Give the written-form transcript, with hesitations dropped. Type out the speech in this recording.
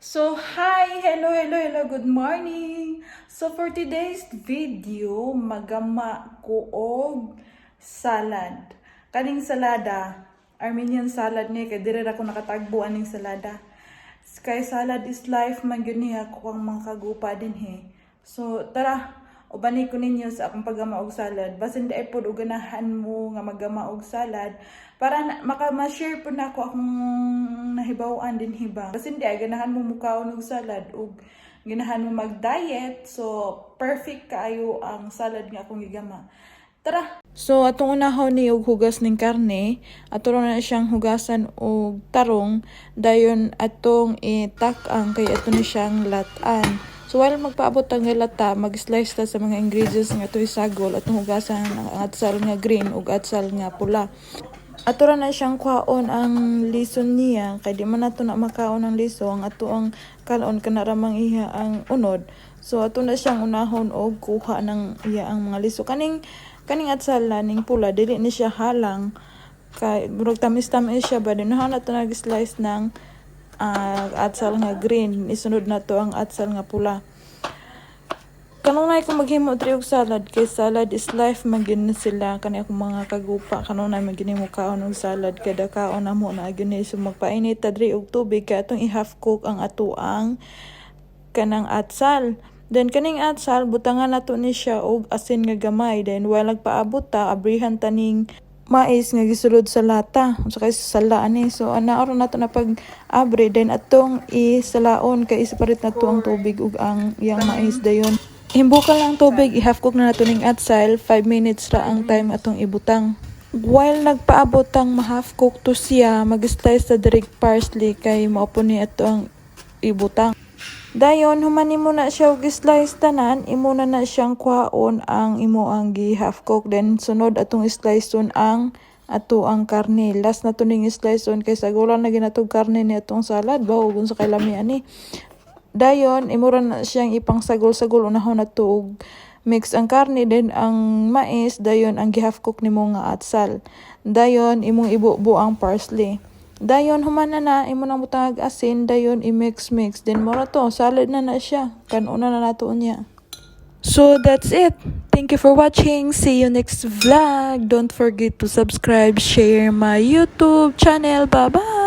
So, hi! Hello, hello, hello! Good morning! So, for today's video, magama ko og salad. Kaning salada, Armenian salad ni, kay dire ra ko nakatagbo aning salada. Kay salad is life man gyud niya ko ang mga kagupa dinhi. So, tara, ubani ko ninyo sa akong paggama og salad. Basin di ay pod og ganahan mo nga maggama og salad para na, maka ma-share pod nako akong nahibaw-an dinhi ba. Basin di ay ganahan mo mukaon og salad ug ganahan mo mag-diet, so perfect kaayo ang salad nga akong gigama. Tara! So, atong unahon ni og hugas ning karne, ato na siyang hugasan og tarong, dayon atong itak-ang kay ato ni siyang lat-an. So, while magpaabot ang lata, mag-slice ta sa mga ingredients nga ato isagol, atong hugasan ang atsal nga green ug atsal nga pula. Ato ra na siyang kuhaon ang lison niya kay di man nato na makaon ang liso. Ang ato ang kaon kana ra mang iya ang unod. So ato na siyang unahon og kuha ng iya ang mga liso. Kaning atsal ning pula, dili ni siya halang kay murag tamis-tamis siya ba. Dinahon nato nag-slice ng atsal nga green, isunod na to ang atsal nga pula. Kanunay ko maghimo diri og salad kay salad is life man gyud ni sila, kani akong mga kagupa. Kanunay man gyud mo kaon og salad, kada kaon namo na gyud ni. So magpainit ta diri og tubig kay atong i-half cook ang ato ang kanang atsal. Then kaning atsal, butangan nato ni siya og asin nga gamay. Then while nagpaabot ta, abrihan ta ning mais nga gisulod sa lata. Unsa kay sala ani. So ana ra nato na pag abre, then atong isalaon kay i-separate nato ang tubig ug ang iyang mais dayon. Himbukan lang tubig, i-half cook na nato ning atsal, 5 minutes ra ang time atong ibutang. While nagpaabot ang ma-half cook to siya, mag-slice sa diri og parsley kay mao po ni ato ang ibutang. Dayon human nimo na siya og slice tanan, imo na na siyang kuhaon ang imo ang gi half cook, then sunod atong slice ang ato ang karne. Last na to ning slice on kay sagulan na ginatog karne ni atong salad ba ug unsa kay lami ani. Dayon imo ra na siyang ipangsagol-sagol. Unahon nato og mix ang karne, then ang mais, dayon ang gi-half cook nimo nga atsal. Dayon imong ibubo ang parsley. Dayon human na na, imo nang butangag asin, dayon i-mix mix. Then mao ra to, salad na na siya. Kan-ona na nato unya. So that's it. Thank you for watching. See you next vlog. Don't forget to subscribe, share my YouTube channel. Bye-bye.